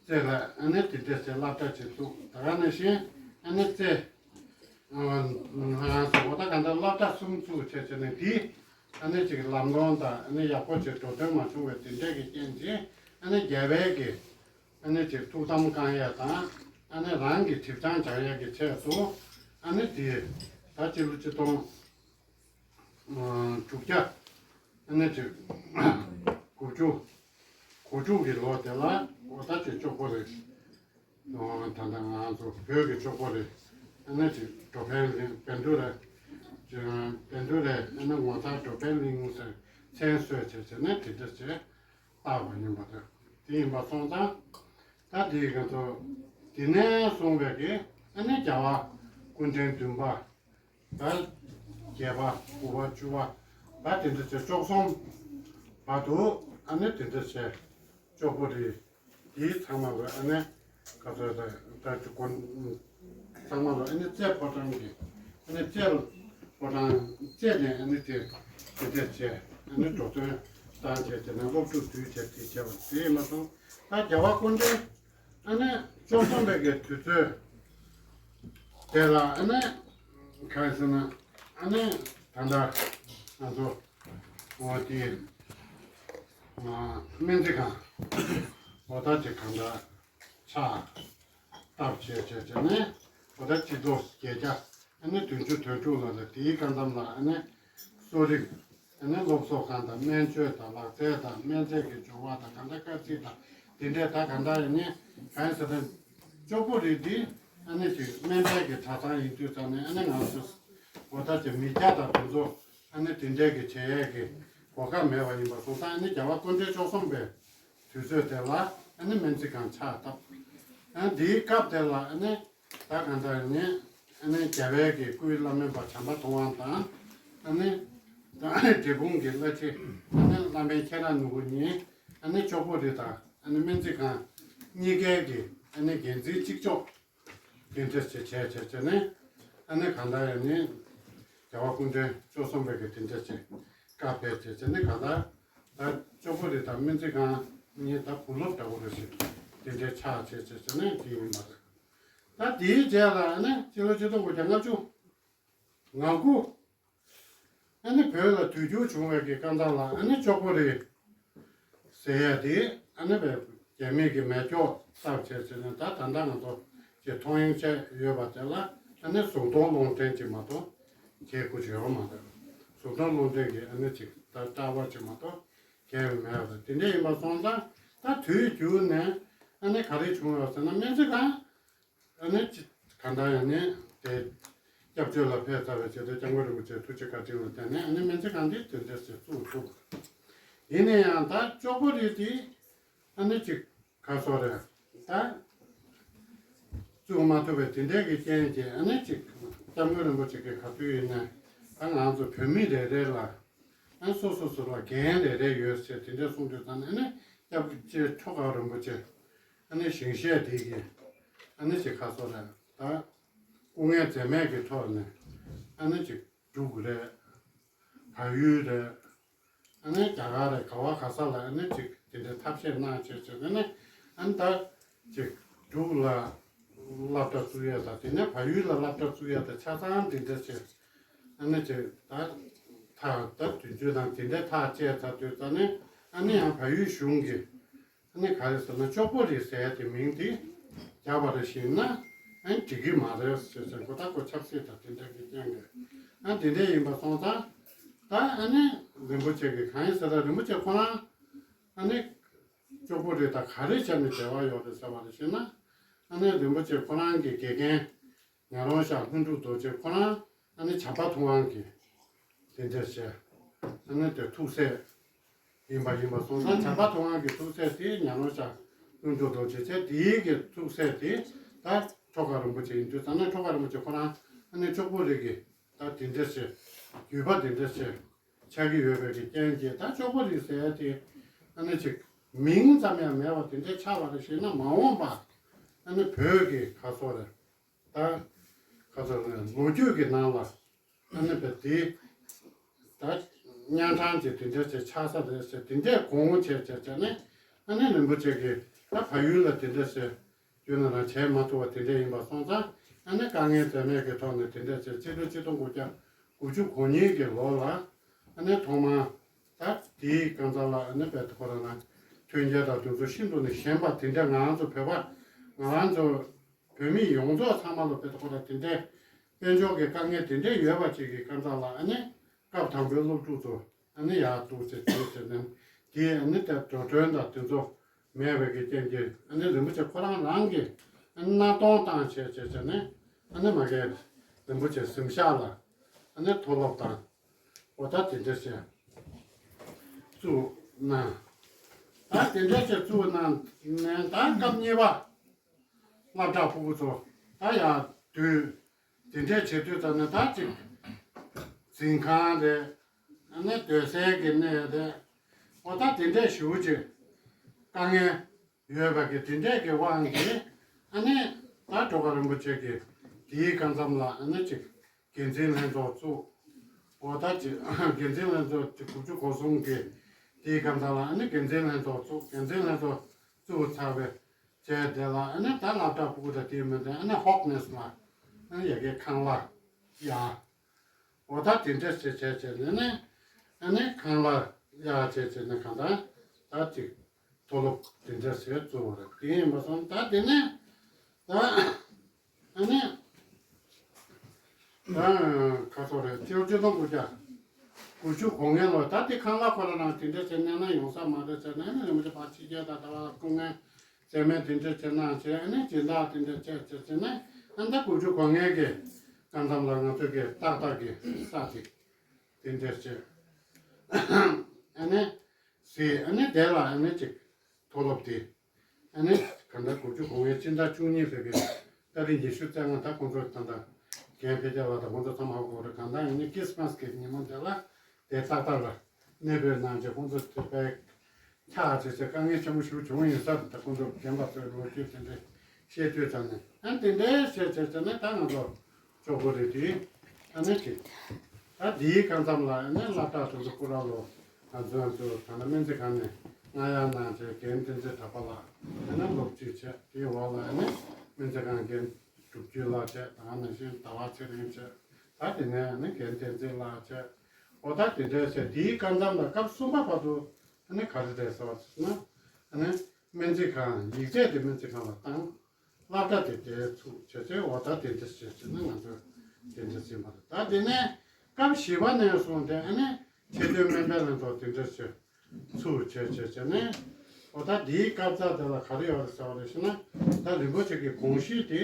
རྩེ་ལ་ཨ་ནི་དེ་འདྲ་ཟེར་སློབ་གྲྭ་ཅིག་བཙུགས། ད་ག་ནང་བཞིན་ཨ་ནི་རྩེ་ཨ་ང་ཚོ་འོ་ད་ག་འདྲ་སློབ་གྲྭ་གསུམ་བཙུགས་བྱས་བྱས་ནས་དེ་ཨ་ནི་ཅིག་ལམ་ལྷོང་དང་ཨ་ནི་ཡག་པོ་ཅིག་འགྲོ་དོན་མ་བྱུང་བའི་དེ་འདྲས་ཀྱི་རྐྱེན་གྱིས་ཨ་ནི་རྒྱལ་བའི་གི་ཨ་ནི་ཅིག་ཐུགས་དམ་བསྐང་ཡས་དང་ཨ་ནི་རང་གི་དྲི་བྱང་སྦྱང་ཡས་ཀྱི་ཆེད་དུ་ཨ་ནི་དེ་ད་སྤྱི་ལོ་ཆིག་སྟོང་དྲུག་བརྒྱ་ཨ་ནི་ཅིག་དགུ་བཅུ་གོ་དྲུག་གི་ལོ་དེ་ལ་འོ་ད་ཅིག་ཅོག་པོ་རེད། ད་ལྟ་ང་ཚོ་བོད་ཀྱི་ཅོག་པོ་རེད། ཨ་ནི་ཅིག་འགྲོ་ཕན་གླིང་བཻ་ཌཱུརྱ་བཻ་ཌཱུརྱ་ཨ་ནི་ངོ་མཚར་འགྲོ་ཕན་གླིང་ཟེར་མཚན་གསོལ་བྱས་བྱས་ནས་དེ་འདྲ་བྱས་བཏགས་པ་ཡིན་པ་རེད། དེ་ཡིན་པ་སོང་ཙང་ད་དེ་ང་ཚོ་དེ་ནས་བཟུང་བའི་གི་ཨ་ནི་རྒྱལ་བ་སྐུ་ཕྲེང་བདུན་པ། ད་བརྒྱད་པ་དགུ་པ་བཅུ་པ་ད་དེ་འདྲ་བྱས་བཅུ་གསུམ་བར་དུ་ཨ་ནི་དེ་འདྲ་བྱས་ཅོག་པོ་རེད། དེའི་ཚང་མ་ལ་ཨ་ནི་ག་ཚོད་ད་ད་ཅུ་གོ་ཚང་མ་ལ་ཨ་ནི་རྩེ་ཕོ་བྲང་གི་ཨ་ནི་རྩེ་ཕོ་བྲང་རྩེ་ནས་ཨ་ནི་དེ་དེ་འདྲ་བྱས་ཨ་ནི་འགྲོ་དོན་བཏང་བྱས་དེ་ནས་སློབ་ཕྲུག་བསྡུས་བྱས་དེ་བྱས་པ་དེ་ཡིན་མ་སོང་། ད་རྒྱལ་བ་སྐུ་ཕྲེང་ཨ་ནི་བཅུ་གསུམ་པའི་གི་དུས་ཚོད་དེ་ལ་ཨ་ནི་གང་ཟེར་ན་ཨ་ནི་ད་ལྟ་ང་ཚོ་འོ་དེ་སྨན་རྩིས་ཁང་འོ་ད་ཅིག་གང་ལྟར་ཕྱག་བཏབ་བྱས་བྱས་བྱས་ནས་འོ་ད་སྤྱི་ལོ་བརྒྱད་བརྒྱ་ཨ་ནི་བདུན་ཅུ་དོན་དྲུག་ལ་ལ་དེའི་བཀའ་གདམས་ལ་ཨ་ནི་གསོ་རིག་ཨ་ནི་སློབ་གསོ་ཁང་དང་སྨན་བཅོས་དང་ལག་རྩལ་དང་སྨན་རྫས་ཀྱི་སྦྱོར་བ་དང་གང་འདྲ་དཀར་རྩིས་དང་དེ་འདྲས་ད་གང་འདྲ་ཡིན་ནི་གང་ཟེར་ན་ཅོག་པོ་རེད་དེ་ཨ་ནི་ཅིག་སྨན་རྫས་ཀྱི་གྲྭ་ཚང་ཡིན་དུས་ཙང་ནས་ཨ་ནི་ང་ཚོ་འོ་ད་ཅིག་མི་སྐྱ་དང་དེ་ཚོ་ཨ་ནི་དེ་འདྲས་ཀྱི་བྱེད་ཡས་ཀྱི་གོ་སྐབས་མེད་པ་ཡིན་པ་སོང་ཙང་ཨ་ནི་རྒྱལ་བ་སྐུ་ཕྲེང་བཅུ་གསུམ་པའི་དུས་ཚོད་དེ་ལ་ཨ་ནི་སྨན་རྩིས་ཁང་ཕྱག་བཏབ། ཨ་འདིའི་སྐབས་དེ་ལ་ཨ་ནི་ད་གང་ལྟར་ནི་ཨ་ནི་རྒྱལ་བའི་གི་སྐུའི་བླ་སྨན་པ་བྱམས་པ་ཐུབ་དབང་དང་ཨ་ནི་ད་འབྲས་སྤུངས་ཀྱི་བླ་ཆེ་ཨ་ནི་བླ་སྨན་ཁྱེད་རང་ནུ་བོ་གཉིས་ཨ་ནི་ཅོག་པོ་རེད་ད་ཨ་ནི་སྨན་རྩིས་ཁང་གཉིས་ཀའི་གི་ཨ་ནི་འགན་འཛིན་གཅིག་ལྕོགས། དེ་འདྲ་བྱས་བྱས་བྱས་བྱས་ནས་ཨ་ནི་གང་ལྟར་ཡང་ནི་རྒྱལ་བ་སྐུ་ཕྲེང་བཅུ་གསུམ་པའི་གི་དེ་འདྲ་བྱས་བཀའ་ཕེབས་བྱས་བྱས་ནས་གང་ལྟར་ད་ཅོག་པོ་རེ་དང་སྨན་རྩིས་ཁང་གཉིས་ད་བུ་སློབ་འདྲ་བོ་རེ་ཞིག་དེ་འདྲའི་ཆགས་བྱས་བྱས་བྱས་ནས་དེ་ཡིན་པ་རེད། ད་དེའི་རྗེས་ལ་ཨ་ནི་སྤྱི་ལོ་ཆིག་སྟོང་དགུ་བརྒྱ་ལྔ་བཅུ་ང་དགུ། ཨ་ནི་བོད་ལ་དུས་འགྱུར་བྱུང་བའི་གི་སྐབས་འདྲ་ལ་ཨ་ནི་ཅོག་པོ་རེ་ཟེར་ཡ་དེ་ཨ་ནི་བས་རྒྱ་མི་གི་མེ་སྒྱོགས་བཏབ་བྱས་ཟེར་ནས་ད་ད་ལྟ་ང་ཚོ་ཅིག་མཐོང་ཡོང་བྱས་ཡོད་པ་དེ་ལ་ཨ་ནི་གཟུགས་མཐོང་རླུང་འཕྲིན་ཅིག་མ་གཏོགས་གལ་དགུ་ཅིག་ཡོད་མ་རེད། གཟུགས་མཐོང་རླུང་འཕྲིན་གྱི་ཨ་ནི་ཅིག་ད་ལྟ་བ་ཅིག་མ་གཏོགས་གལ་མེད་པ་རེད། དེ་འདྲ་ཡིན་པ་སོང་ཙང་ད་དུས་འགྱུར་ནས་ཨ་ནི་ག་རེ་བྱུང་ཡོད་ཟེར་ན་སྨན་རྩིས་ཁང་། ཨ་ནི་ཅི་གང་ལྟར་ཡང་ནི་དེ་སྐྱབས་བཅོལ་ལ་ཕེབས་ཚར་བའི་རྗེས་སུ་སྐྱབས་མགོན་རིན་པོ་ཆེའི་ཐུགས་རྗེ་བཀའ་དྲིན་ལ་བརྟེན་ནས་ཨ་ནི་སྨན་རྩིས་ཁང་འདི་དེ་འདྲ་ཞིག་བཙུགས་ཐུབ། ཡིན་ན་ཡང་ད་ཅོག་པོ་རེ་དེ་ཨ་ནི་ཅིག་ག་སོ་རེད་ད་བཙུགས་མ་ཐུབ་པའི་དེ་འདྲའི་གི་རྐྱེན་གྱིས་ཨ་ནི་ཅིག་སྐྱབས་མགོན་རིན་པོ་ཆེ་གི་ག་དུས་ཡིན་ནའི་ད་ང་ཚོ་བོད་མི་རེ་རེ་ལ་ཨ་ནི་སོ་སོ་སོ་ལ་འགན་རེ་རེ་ཡོད་ཟེར་དེ་འདྲ་གསུངས་དུས་ཙང་ནས་ཨ་ནི་སྐྱབས་རྗེ་ཁྲོ་དགའ་རིན་པོ་ཆེ། ཨ་ནི་ཞིང་གཤེགས་དེ་གི་ཨ་ནི་ཅིག་ཁ་སོ་རེད་ད། སྐུ་ངལ་འཛེམས་མེད་ཀྱི་ཐོག་ནས་ཨ་ནི་ཅིག་འབྲུག་རེད། བལ་ཡུལ་རེད། ཨ་ནི་རྒྱ་གར་རེད་ག་བ་ག་ས་ལ་ཨ་ནི་ཅིག་དེ་འདྲའི་ཐབས་ཤེས་གནང་བྱས་བྱས་ནས་ཨ་ནི་ད་ཅིག་འབྲུག་ལ་སློབ་གྲྭ་བཙུགས་ཡ་དང་དེ་ནས་བལ་ཡུལ་ལ་སློབ་གྲྭ་བཙུགས་ཡ་དང་ཆ་ཚང་དེ་འདྲ་བྱས་ཨ་ནི་ཅིག་ད་ཐག་ད་དུས་ཚོད་དང་དེ་འདྲའི་ཐག་བཅད་ཚར་དུས་ད་ནི་ཨ་ནི་ཡང་བལ་ཡུལ་གཞུང་གིས། ཨ་ནི་ག་རེ་ཟེར་ན་ཅོག་པོ་རེ་ཟེར་ཡ་དེ་མིང་དེ་རྒྱག་པ་རེ་ཞིག་ན་ཨ་ནི་འགྲིག་གི་མ་རེད་ཟེར་ཟེར་ཁོ་ད་ཁོ་ཆབ་སྲིད་དང་དེ་འདྲ་གི་རྐྱེན་གྱིས་ཨ་དེ་འདྲ་ཡིན་པ་སོང་ཙང་ད་ཨ་ནི་རིན་པོ་ཆེ་གི་གང་ཡིན་ཟེར་ན་རིན་པོ་ཆེ་ཁོ་རང་ཨ་ནི་ཅོག་པོ་རེ་དང་ག་རེ་བྱས་ནས་འབྲེལ་བ་ཡོད་རེད་ཟེར་བ་རེ་ཞིག་ན་ཨ་ནི་རིན་པོ་ཆེ་ཁོ་རང་གི་དགེ་རྒན་ཉག་རོང་ཤག་ལྷུན་གྲུབ་རྡོ་རྗེ་ཁོ་རང་ཨ་ནི་བྱམས་པ་ཐུབ་དབང་གི་དེ་འདྲ་བྱས་ཨ་ནི་དེ་ཐུགས་སྲས། ཡིན་པ་ཡིན་པ་སོང་ཙང་བྱམས་པ་ཐོབ་དབང་གི་ཐུགས་སྲས་དེ་ཉང་ལོ་ཤར་ཀླུ་སྒྲུབ་རྡོ་རྗེ་བྱས། དེའི་གི་ཐུགས་སྲས་དེ་ད་ཁྲོ་དགའ་རིན་པོ་ཆེ་ཡིན་དུས་ཙང་ན། ཁྲོ་དགའ་རིན་པོ་ཆེ་ཁོ་རང་ཨ་ནི་ཅོག་པོ་རི་གི་ད་དེ་འདྲ་ཞིག་རྒྱུད་པ་དེ་འདྲ་ཞིག་ཆགས་ཀྱི་ཡོད་པའི་གི་རྐྱེན་གྱིས། ད་ཅོག་པོ་རི་ཟེར་ཡ་དེ་ཨ་ནི་ཅིག་མིང་ཙམ་ཡང་མེད་པ་དེ་འདྲ་ཆགས་པ་རེད། ཞེ་ན་མ་འོངས་པ་ཨ་ནི་བོད་ཀྱི་ཁ་སོ་རེད། ད་ཁ་སོ་རེད། ལོ་རྒྱུས་ཀྱི་ནང་ལ་ཨ་ནི་བས་དེ་ད་གཉན་འཕྲང་གི་དེ་འདྲ་ཞིག་ཆགས་ས་རེད་ཟེར། དེ་འདྲས་དགོངས་བྱས་བྱས་བྱས་ནས་ཨ་ནི་རིན་པོ་ཆེ་གིས་ད་བལ་ཡུལ་ལ་དེ་འདྲ་ཞིག་རྒྱུ་ན་རང་བྱས་མ་ཐུབ་པ་དེ་འདྲ་ཡིན་པ་སོང་ཙང་། ཨ་ནི་དཀའ་ངལ་འཛེམས་མེད་ཀྱི་ཐོག་ནས་དེ་འདྲ་བྱས། ཕྱི་ལོ་ཆིག་སྟོང་དགུ་བརྒྱ་དགུ་བཅུ་གོ་གཉིས་ཀྱི་ལོ་ལ་ཨ་ནི་ཐོག་མར་ད་དེའི་སྐབས་ལ་ཨ་ནི་བས་ཁོ་རང་ལ་མཐུན་རྐྱེན་དང་དེ་ཚོ་ཤིན་ཏུ་ནས་ཞན་པ་དེ་འདྲ། ང་རང་ཚོ་བོད་པ་ང་རང་ཚོ་བོད་མི་ཡོངས་རྫོགས་ཚང་མ་ལ་བས་ཁོ་རང་དེ་འདྲའི་དཔལ་འབྱོར་གྱི་དཀའ་ངལ་དེ་འདྲ་ཡོད་པ་ཅིག་གི་སྐབས་ལ་ཨ་ནི་སྐབས་དང་པོའི་སློབ་ཕྲུག་ཚོ་ཨ་ནི་ཡར་འདུག་ཟེར་བྱས་བྱས་ནས། དེ་ཨ་ནི་ད་འགྲོ་གྲོན་དང་དེ་ཚོ་མེད་པའི་གི་རྐྱེན་གྱིས་ཨ་ནི་རིན་པོ་ཆེ་ཁོ་རང་རང་གིས་ཨ་ནི་མནའ་གཏོང་བཏང་བྱས་བྱས་བྱས་ནས། ཨ་ནི་མ་གི་རིན་པོ་ཆེ་གཟིམ་ཤག་ལ་ཨ་ནི་མཐོ་སློབ་དང་འོ་ད་དེ་འདྲ་བྱས་བཙུགས་གནང་། ད་དེ་འདྲ་བྱས་བཙུགས་གནང་ནས། ད་སྐབས་གཉིས་པ་སློབ་གྲྭ་ཕྲུ་གུ་ཚོ་ད་ཡར་དུས་དེ་འདྲས་བྱེད་དུས་ཙམ་ནས་ད་ཅིག་འཛིན་ཁང་རེད། ཨ་ནི་སྡོད་སའི་གི་གནས་རེད། འོ་ད་དེ་འདྲས་ཞེ་པོ་ཅིག་དཀའ་ངལ་ཡོད་པ་གི་དེ་འདྲས་ཀྱི་དབང་གིས། ཨ་ནི་ད་ཁྲོ་དགའ་རིན་པོ་ཆེ་གིས་དེའི་སྐབས་མཚམས་ལ་ཨ་ནི་ཅིག་འགན་འཛིན་ལྷན་ཚོགས་བཙུགས། འོ་ད་ཅིག་འགན་འཛིན་ལྷན་ཚོགས་ཅིག་དགུ་བཅུ་གོ་གསུམ་གི་དེའི་སྐབས་མཚམས་ལ་ཨ་ནི་འགན་འཛིན་ལྷན་ཚོགས་བཙུགས། འགན་འཛིན་ལྷན་ཚོགས་བཙུགས་ཚར་བའི་རྗེས་དེ་ལ་ཨ་ནི་ད་སློབ་གྲྭ་ཕྲུ་གུ་དང་དེའི་མི་དེ་ཨ་ནི་ཧོག་ནེས་ལ་ཨ་ནི་ཡ་གི་ཁང་གླ་གཡར། འོ་ད་དེ་འདྲས་བྱས་བྱས་བྱས་ནས་ནི་ཨ་ནི་ཁང་གླ་གཡར་བྱས་བྱས་ནས་གང་ལྟར་ད་ཅིག་མཐོ་སློབ་དེ་འདྲས་བྱས་བཙུགས་པ་རེད། དེ་ཡིན་པ་སོང་ད་དེ་ནས་ད་ཨ་ནི། ད་ཁ་སོ་རེད། སྤྱི་ལོ་ཆིག་སྟོང་དགུ་བརྒྱ་དགུ་བཅུ་གོ་ལྔ་ལོ། ད་དེ་ཁང་གླ་ཁོ་ར་རང་དེ་འདྲ་བྱས་ནས་ན་ཡོང་ས་མ་རེད་ཟེར་ནས། ཨ་ནི་རིན་པོ་ཆེ་ཕར་ཕྱི་རྒྱལ་དང་ད་བར་སྐུ་ངལ་རྩིས་མེད་དེ་འདྲ་བྱས་གནང་བྱས། ཨ་ནི་སྦྱིན་བདག་དེ་འདྲ་བྱས་བྱས་བྱས་ནས། ཨ་ནི་ད་དགུ་བཅུ་གོ་ལྔ་གི་སྐབས་མཚམས་ལ་ང་ཚོ་གི་ཏག་ཏག་གི་ས་དེ་དེ་འདྲ་བྱས། ཨ་ནི་ཟེར། ཨ་ནི་དེ་ལ་ཨ་ནི་ཅིག་མཐོ་སློབ་དེ་ཨ་ནི་གང་ལྟར་དགུ་བཅུ་གོ་ལྔའི་སྤྱི་ཟླ་བཅུ་གཉིས་ཚེས་ཀྱི་ཏ་རིག་ཉི་ཤུ་རྩ་ལྔ། ད་ཁོང་ཚོ་ད་ལྟ་རྒན་ཕེ་ཆ་ལགས་དང་ཁོང་ཚོ་ཚང་མ་ཧ་གོ་རེད། གང་ལྟར་ཨ་ནི་ཁྲི་སི་མ་སི་གི་ཉིན་མོ་དེ་ལ་དེ་ཏག་ཏག་ལ་གནས་སྤོས་གནང་བྱས། ཁོང་ཚོ་དེ་དཔེ་ཐག་བཅད་བྱས་དཀའ་ངལ་ཆེན་པོ་ཞིག་བྱུང་ཡིན་ས་རེད། ད་ཁོང་ཚོ་རྒན་པ་ཚོའི་ལོ་རྒྱུས་དེ་འདྲ་བཤད་དུས་ཙམ་ནས། ཨ་ནི་དེ་འདྲའི་བཤད་བྱས་ཙམ་ནས་ད་ང་ཚོ་ཅོག་པོ་རི་དེ་ཨ་ནི་ཅིག་ད་དེའི་སྐབས་མཚམས་ལ་ཨ་ནི་སློབ་གྲྭ་དེ་ཚོ་སྐོར་ར་ལོ། ང་ཚོ་ང་ཚོ་ད་ལྟ་སྨན་རྩིས་ཁང་ནས་མངགས་ཡར་གནང་བྱས། རྒན་བསྟན་འཛིན་གྲགས་པ་ལགས་ཨ་ནི་སློབ་སྤྱི་བྱས། དེའི་འོག་ལ་ཨ་ནི་སྨན་རྩིས་ཁང་རྒན་སྒྲུབ་སྐྱིད་ལགས་བྱས། ད་ག་ནང་བཞིན་ཟླ་བ་ཚེ་རིང་བྱས། ད་དེ་ནས་ཨ་ནི་རྒན་བསྟན་འཛིན་ལགས་བྱས། འོ་ད་དེ་འདྲས་བྱས། དེའི་སྐབས་མཚམས་ལ་སྐབས་གསུམ་པ་བར་དུ་ཨ་ནི་ག་རེ་རེད་ཟེར་བ་ཟེར་ན། ཨ་ནི་སྨན་རྩིས་ཁང་། ཡིག་ཚད་དེ་སྨན་རྩིས་ཁང་ལ་བཏང་། སློབ་གྲྭ་དེ་དེ་ཚུགས་བྱས་བྱས། འོ་ད་དེ་འདྲ་བྱས་བྱས་ནས་ང་ཚོ་དེ་འདྲ་ཟིན་པ་རེད། ད་དེ་ནས་སྐབས་བཞི་པ་ནས་བཟུང་སྟེ་ཨ་ནི་ཆེད་དོན་སྨན་པའི་ལྷན་ཚོགས་དེ་འདྲ་བྱས་ཚུགས་བྱས་བྱས་བྱས་ནས། འོ་ད་འདིའི་སྐབས་ཚ་དེ་ལ་ག་རེ་ཡོད་རེད་ཟེར་བ་རེད་ཟེར་ན། ད་རིན་པོ་ཆེ་གི་དགོངས་གཞི་དེ་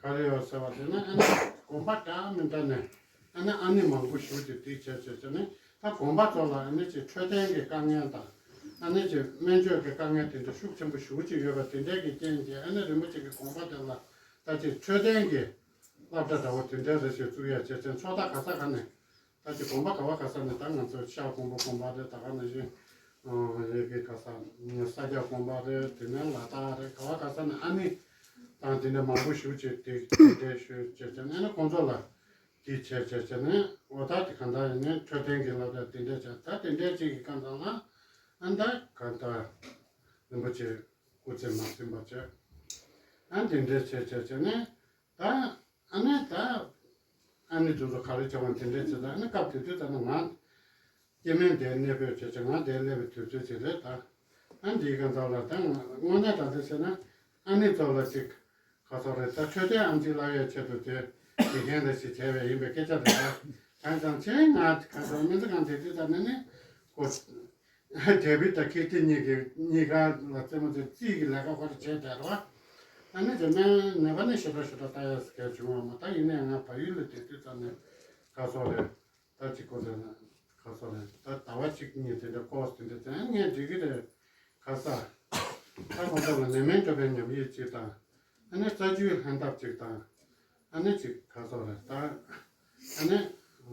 ག་རེ་ཡོད་ཟེར་བ་ཟེར་ན། ཨ་ནི་དགོན་པ་འདྲ་མི་འདྲ་ནས་ཨ་ནི་ཨ་ནི་མང་པོ་ཞིག་ཅིག་སྒྲིག་བྱས་བྱས་བྱས་ནས། ད་དགོན་པ་ཚོ་ལ་ཨ་ནི་ཅིག་འཕྲོད་བསྟེན་གྱི་དཀའ་ངལ་དང་། ཨ་ནི་ཅིག་སྨན་བཅོས་ཀྱི་དཀའ་ངལ་དེ་འདྲ་ཤུགས་ཆེན་པོ་ཞེ་པོ་ཅིག་ཡོད་པ་དེ་འདྲའི་གི་རྐྱེན་གྱིས། ཨ་ནི་རིན་པོ་ཆེ་གི་དགོངས་པ་དེ་ལ་ད་ཅིག་འཕྲོད་བསྟེན་གྱི་སློབ་གྲྭ་འདྲ་བོ་དེ་འདྲ་རེ་ཞིག་བཙུགས་ཡ་བྱས་ཙང་། ཕྱོགས་མཐའ་ག་ས་ག་ནས། ད་ཅིག་དགོན་པ་ག་བ་ག་ས་ནས། ད་ང་ཚོ་ཤར་ཀོང་པོ་དགོན་པ་རེད། ད་ག་ནང་བཞིན་ཡ་གི་ག་ས་ས་སྐྱ་དགོན་པ་རེད། དེ་ནས་ལ་དྭགས་རེད། ག་བ་ག་ས་ནས་ཨ་ནི་དང་དེ་འདྲ་མང་པོ་ཞེ་པོ་ཅིག་དེ་དེ་འདྲ་ཞུས་བྱས་ཙང་། ཨ་ནི་ཁོང་ཚོ་ལ་དེ་བྱས་བྱས་བྱས་ནས། འོ་ད་དེ་གང་ལྟར་ཡིན་ནའི་འཕྲོད་བསྟེན་གྱི་སློབ་གྲྭ་དེ་འདྲ་བྱས། ད་དེ་འདྲ་ཅིག་གི་སྐབས་དང་ལ་ཨ་ནི་ད་གང་ལྟར་རིན་པོ་ཆེ་སྐུ་ཚེ་མ་ཟིན་པ་བྱས། ཨ་ནི་དེ་འདྲ་བྱས་བྱས་བྱས་ནས། ད་ཨ་ནི་ད་ཨ་ནི་དེ་ཚོ་ག་རེ་བྱས་པ་དེ་འདྲ་བྱས། ད་ཨ་ནི་སྐབས་དེ་དུས་ད་ནི་ང་སྐྱེ་དམན་དེར་གནས་སྤོས་བྱས་བྱས། ང་དེར་སླེབས་པའི་དུས་ཚོད་ཅིག་རེད། ད་ཨ་འདིའི་སྐབས་ཚ་ལ་ད་དངོས་གནས་ད་ལྟ་བྱས་ན་ཨ་ནི་ཚོ་ལ་ཅིག་ག་ཚོད་རེད། ད་འཕྲོད་བསྟེན་ཨེམ་ཆི་བསླབ་ཡའི་ཆེད་དུ་དེ་དགེ་རྒན་རེ་ཞིག་བྱས་པ་ཡིན་པའི་སྐད་ཆ་རེད། ད་གང་ཙང་ཆེ་ང་གང་ཙང་སྨན་རྩིས་ཁང་དེ་དུས་ད་ནི་ནི་ཁོ་ཌེ་བིཌ་དང་ཁིར་ཏི་གཉིས་ཀྱི་གཉིས་ཀ་ལ་རྩེད་མོ་རྩེ། རྩིས་ཀྱི་ལས་ཀ་ཁོ་རང་བྱས་བསྡད་རོགས། ཨ་ནི་དེ་མིན་ནད་པ་ནི་ཞེ་དྲག་ཞེ་དྲག་ལྟ་ཡ་ཟེར་མཁན་བྱུང་བ་མ། ད་ཡིན་ནའི་ང་བལ་ཡུལ་ལ་བསྡད་དུས་ཙམ་ནས་ག་ཚོད་རེད། ད་ཅིག་ཁོ་ཚོ་ན་ག་ སོགས་ལ་ད་ཟླ་བ་གཅིག་གཉིས་དེ་འདྲ་ཀོར་སི་དེ་འདྲ་དེ་ངས་འགྲིག་གི་རེད། ཁ་ས་ད་ཁོང་ཚོ་ལ་ནད་སྨན་སྐྱོབ་པའི་ཉམས་ཡིག་ཅིག་དང་། ཨ་ནི་རྩ་རྒྱུས་ལྷན་ཐབས་ཅིག་དང་། ཨ་ནི་ཅིག་ཁ་སོགས་རེད་ད། ཨ་ནི་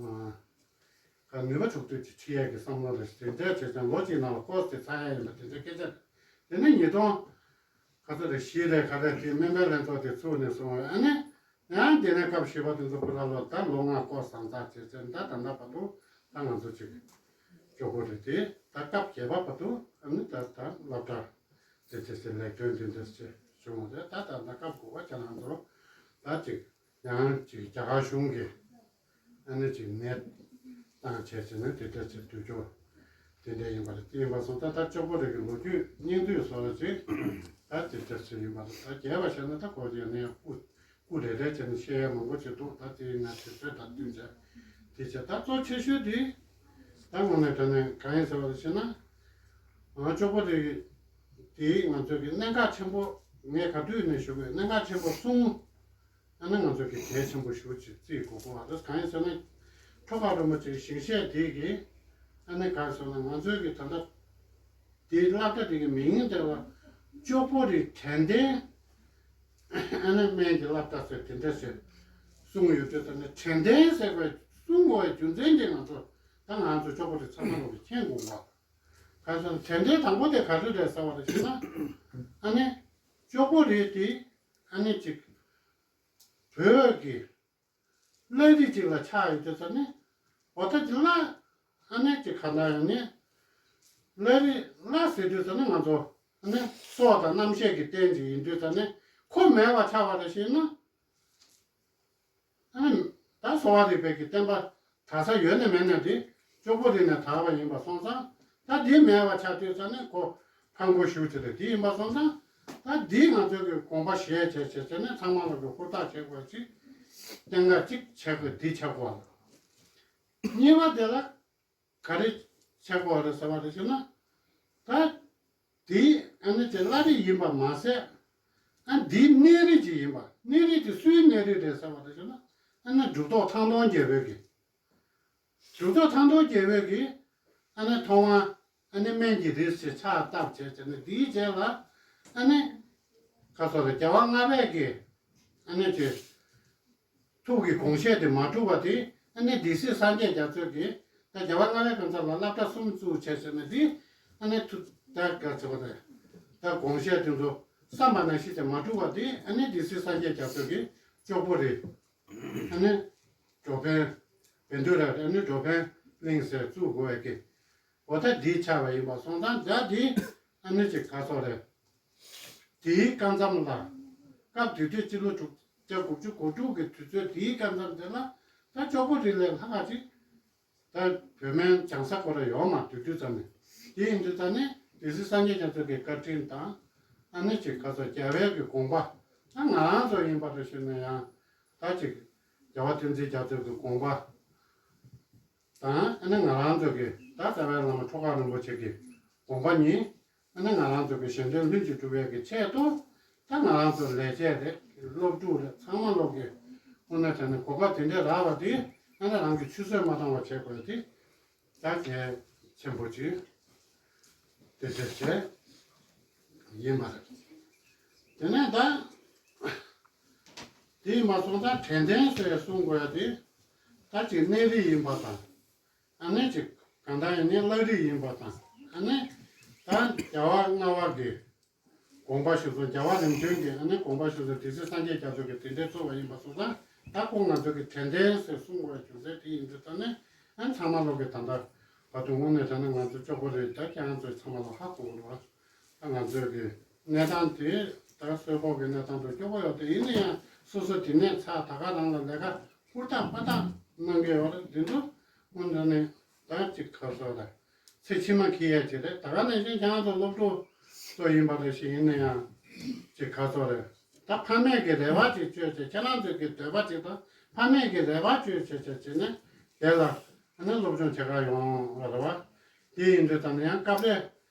ཨ་ག་ནུས་པ་འཁྲུག་དུས་ཀྱི་ཁྲིད་ཡས་ཀྱི་བསམ་བློ་རེད། དེ་འདྲ་བྱས་ཙང་ལོ་གཅིག་ནང་ལ་ཀོར་སི་དེ་ཚར་ཡ་ཡིན་པ་དེ་འདྲ་སྐད་ཆ་རེད། དེ་ནས་ཉིས་སྟོང་ག་ཚོད་རེད། བཞི་རེད་ག་རེ་དེ་སྨན་པའི་ལྷན་ཚོགས་དེ་ཚུགས་ནས་སོང་བས། ཨ་ནི་ཡང་དེ་ནས་སྐབས་བཞི་པ་དེ་ཚོ་ཕུ་ལ་ལོ་ད་ལོ་ལྔ་ཀོར་སི་བཟང་ཙག་བྱས་ཙང་ད་ད་ལྟ་བར་དུ་ད་ང་ཚོ་ཅིག་སྐྱོ་པོ་རེད་དེ། ད་སྐབས་བརྒྱད་པ་བར་དུ་ཨ་ནི་ད་ད་སློབ་གྲྭ་དེ་དེ་ཚེ་ལེགས་གྲོལ་འདི་འདྲ་ཞིག་བྱུང་བ་རེད། ད་ད་ད་སྐབས་དགུ་པ་ཁྱེད་རང་ཚོ་ད་ཅིག་ཡང་ཅིག་རྒྱ་གར་གཞུང་གིས་ཨ་ནི་ཅིག་ནད་བཏང་བྱས་བྱས་ནས་དེ་འདྲ་ཅིག་དུས་སྐྱོ་དེ་འདྲ་ཡིན་པ་རེད། དེ་ཡིན་པ་སོང་ཙང་ད་སྐྱོ་པོ་རེད་ཀྱི་ལོ་རྒྱུས་སྙིང་བསྡུས་བཟོ་ར་ཅིག་ད་དེ་འདྲ་ཅིག་ཡིན་པ་རེད། ད་རྒྱས་པ་བཤད་ན་ད་གོ་རྒྱས་ནས་སྐུ་སྐུ་རེ་རེ་བྱས་ནས་བཤད་ཡ་མང་པོ་ཅིག་འདུག་ད་དེ་ཡིན་ན་དུས་ཚོད་དང་བསྟུན་བྱས་དེ་བྱས། ད་གཙོ་ཆེ་ཤོས་དེ་ད་དངོས་གནས་དྲང་གནས་གང་ཡིན་ཟེར་བ་ཞིག་ན། ང་སྐྱོ་པོ་རེད་དེ་ང་ཚོ་གི་གནད་འགག་ཆེན་པོ་ངས་ག་དུས་ནས་ཞུ་དགོས། གནད་འགག་ཆེན་པོ་གསུམ་ཨ་ནི་ང་ཚོ་གི་གལ་ཆེན་པོ་ཞེ་པོ་ཅིག་བརྩི་དགོས་ཀྱི་ཡོད་རེད། གང་ཡིན་ཟེར་ན་ཁྲོ་དགའ་རིན་པོ་ཆེའི་ཞིང་གཤེགས་དེ་གིས་ཨ་ནི་གང་ཟེར་ན་ང་ཚོའི་གི་ད་ལྟ་དེའི་སློབ་གྲྭ་དེ་གི་མིང་དེ་ལ་སྐྱོ་པོ་རེད་དྲན་རྟེན་ཨ་ནི་སྨན་གྱི་སློབ་གྲྭ་ཟེར་དེ་འདྲ་ཟེར་གསུངས་ཡོད་དུས། ད་ནི་དྲན་རྟེན་ཟེར་བའི་གསུང་དགོས་པའི་རྒྱུ་མཚན་དེ་ང་ཚོ་ད་ང་ཚོ་སྐྱོ་པོ་རེད་ཚང་མ་ལོག་གི་མཁྱེན་དགོས་པ། གང་ཟེར་ན་དྲན་རྟེན་དང་པོ་དེ་ག་རེ་རེད་ཟེར་བ་རེད་ཞུས་ན། ཨ་ནི་སྐྱོ་པོ་རེད་དེ་ཨ་ནི་ཅིག་བོད་ཀྱི་བླ་རིགས་ཅིག་ལ་ཆགས་ཡོད་དུས་ཙ་ནི་འོ་ད་ཅིག་བླ་ཨ་ནི་ཅིག་ག་འདྲ་ཡང་ནི་བླ་རིགས་བླ་ཟེར་དུས་ཙ་ནི་ང་ཚོ་ཨ་ནི་སྲོག་དང་རྣམ་ཤེས་ཀྱི་རྟེན་ཅིག་ཡིན་དུས་ཙ་ནི་ཁོ་མེད་པ་ཆགས་པ་རེད་ཞུས་ན། ཨ་ནི་ད་གསོ་བ་རིག་པའི་གི་བསྟན་པ་གྲགས་ས་ཡོད་ནི་མེད་ནི་དེ་སྐྱོ་པོ་རེད་ནས་དར་བ་ཡིན་པ་སོང་ཙང་། ད་འདི་མེད་པ་ཆགས་དུས་ཙ་ནི་ཁོ་ཕངས་པོ་ཞེ་པོ་ཅིག་རེད། དེ་ཡིན་པ་སོང་ཙང་ད་འདི་ང་ཚོ་གི་དགོངས་པ་བཞེས་བྱས་བྱས་བྱས་ནས་ཚང་མ་ལོག་གི་ཧུར་ཐག་བྱེད་དགོས་ཅིག་བསྟན་ཁ་གཅིག་བྱེད་དགོས། འདི་བྱེད་དགོས་ལ། གཉིས་པ་དེ་ལ་ག་རེ་བྱེད་དགོས་རེད་ཟེར་བ་རེད་ཟེར་ན། ད་དེ་ཨ་ནི་དེ་བླ་རིགས་ཡིན་པ་མ་ཟད། ཨ་འདིའི་གནས་རིགས་ཅིག་ཡིན་པ། གནས་རིགས་དེ་སུའི་གནས་རིགས་རེད་ཟེར་བ་རེད་ཟེར་ན། ཨ་ནི་གྲུབ་ཐོབ་ཐང་སྟོང་རྒྱལ་པོའི་གི། གྲུབ་ཐོབ་ཐང་སྟོང་རྒྱལ་པོའི་གི་ཨ་ནི་ཐོག་མར་ཨ་ནི་སྨན་གྱི་རིགས་ཞེས་ཕྱག་བཏབ་བྱས་བྱས་ནས། དེའི་རྗེས་ལ་ཨ་ནི་ཁ་སོ་རེ་རྒྱལ་བ་ལྔ་པས་ཀྱི་ཨ་ནི་ཅིག་ཐུགས་ཀྱི་དགོངས་བཞེད་དེ་མ་གྲུབ་པ་དེ་ཨ་ནི་སྡེ་སྲིད་སངས་རྒྱས་རྒྱ་མཚོས་ཀྱི་ད་རྒྱལ་བ་ལྔ་པའི་སྐབས་ལ་སློབ་གྲྭ་གསུམ་བཙུགས་བྱས་བྱས་ནས། དེ་ཨ་ནི་ཐུགས་ད་ག་ཚོད་པ་རེད། ད་དགོངས་བཞེད་དེ་ཚོ་བསམ་པ་ནང་བཞིན་དེ་མ་གྲུབ་པ་དེ་ཨ་ནི་སྡེ་སྲིད་སངས་རྒྱས་རྒྱ་མཚོས་ཀྱི་སྐྱོ་པོ་རེད། ཨ་ནི་འགྲོ་ཕན་བཻ་ཌཱུརྱ་རེད། ཨ་ནི་འགྲོ་ཕན་གླིང་ཟེར་བཙུགས་དགོས་པའི་གི། འོ་ད་འདི་ཆགས་པ་ཡིན་པ་སོང་ཙང་། ད་འདི་ཨ་ནི་ཅིག་ག་སོགས་རེད། དེའི་སྐབས་མཚམས་ལ་སྐབས་དེ་དུས་སྤྱི་ལོ་དྲུག་བརྒྱ་དགུ་བཅུ་གོ་དྲུག་གི་དུས་ཚོད་དེའི་སྐབས་མཚམས་དེ་ལ་ད་སྐྱོ་པོ་རེད་ལས་ལྷག་ག་ཅིག་ད་བོད་སྨན་སྦྱང་ས་ཁོ་ར་ཡོད་མ། དུས་དུས་ཙམ་ནས། དེ་ཡིན་དུས་ཙམ་ནས་སྡེ་སྲིད་སངས་རྒྱས་རྒྱ་མཚོ་གི་བཀའ་དྲིན་དང་། ཨ་ནི་ཅིག་ག་སོགས་རྒྱལ་བའི་གི་དགོངས་པ། ད་ང་རང་ཚོ་ཡིན་པ་རེད་ཞུས་ན་ཡང་ད་ཅིག་རྒྱལ་བ་བསྟན་འཛིན་རྒྱ་མཚོ་གི་དགོངས་པ་དང་། ཨ་ནི་ང་རང་ཚོ་གི་ད་རྩ་བའི་བླ་མ་ཁྲོ་དགའ་རིན་པོ་ཆེ་གི་དགོངས་པ་གཉིས། ཨ་ནི་ང་རང་ཚོ་གི་གཞན་དོན་ལྷུན་གྱིས་གྲུབ་པའི་གི་ཆེད་དུ། ད་ང་རང་ཚོ་ལས་བྱེད་རེད། སློབ་ཕྲུག་རེད། ཚང་མ་ལོག་གི་དངོས་གནས་དྲང་གནས་གོ་སྐབས་དེ་འདྲ་རག་པ་དེ་ཨ་ནི་རང་གི་ཆུད་ཟོས་མ་བཏང་བ་བྱེད་དགོས་དེ་ད་གལ་ཆེན་པོ་ཅིག་དེ་འདྲ་བྱས་ཡིན་པ་རེད། དེ་ནས་ད་དེ་མ་སོང་ད་དྲན་རྟེན་ཟེར་གསུང་དགོས་ཡ་དེ་ད་ཅིག་གནས་རིགས་ཡིན་པ་དང་། ཨ་ནི་ཅིག་གང་ལྟར་ཡིན་ནའི་བླ་རིགས་ཡིན་པ་དང་། ཨ་ནི་ད་རྒྱལ་བ་ལྔ་པ་གི་དགོངས་པ་ཞུ་སོང་། རྒྱལ་བ་རིམ་བྱོན་གྱི་ཨ་ནི་དགོངས་པ་ཞུ་སོང་། སྡེ་སྲིད་སངས་རྒྱས་རྒྱ་མཚོ་གི་དེ་འདྲའི་བཙུགས་པ་ཡིན་པ་སོང་ཙང་། ད་ཁོ་ང་ཚོ་གི་དྲན་རྟེན་ཟེར་གསུང་དགོས་པའི་རྒྱུ་མཚན་དེ་ཡིན་དུས་ཙང་ནས། ཨ་ནི་ཚང་མ་ལོག་གི་ད་ལྟ་བར་དུ་དངོས་གནས་དྲང་གནས་ང་ཚོ་སྐྱོ་པོ་རེད། ད་ཁྱེད་རང་ཚོས་ཚང་མ་ལོག་ཧ་གོ་གི་རེད་བ། ད་ང་ཚོའི་གི་གནས་སྟངས་དེ་ད་གསོལ་ཕོགས་ཀྱི་གནས་སྟངས་དང་སྐྱོ་པོ་ཡོད་དེ། ཡིན་ན་ཡང་སོ་སོ་དེ་ནས་ཚ་ད་ག་རང་ལ་ལས་ཀ་ཧུར་ཐག་པ་ཐག་གནང་གི་ཡོད་རེད། འདི་ཚོ་དངོས་གནས་ནས་ད་ཅིག་ག་སོགས་རེད། ཚེ་ཕྱི་མ་འཁྱེར་ཡས་ཅིག་རེད། ད་ག་ནང་བཞིན་ཁྱེད་རང་ཚོ་སློབ་ཕྲུག་ཚོ་ཡིན་པ་རེད་ཞིག་ཡིན་ན་ཡང་ཅིག་ག་སོགས་རེད། ད་ཕ་མས་ཀྱི་རེ་བ་ཅིག་བཅོལ་བྱས། ཁྱེད་རང་ཚོས་ཀྱི་འདོད་པ་ཅིག་དང་ཕ་མས་ཀྱི་རེ་བ་བཅོལ་བྱས་བྱས་བྱས་ནས་དེ་ལ་ཨ་ནི་སློབ་སྦྱོང་བྱེད་ག་ཡོང་བ་རེད་བ། དེ་ཡིན་དུས་ད་ནི་ཡང་སྐབས་རེ་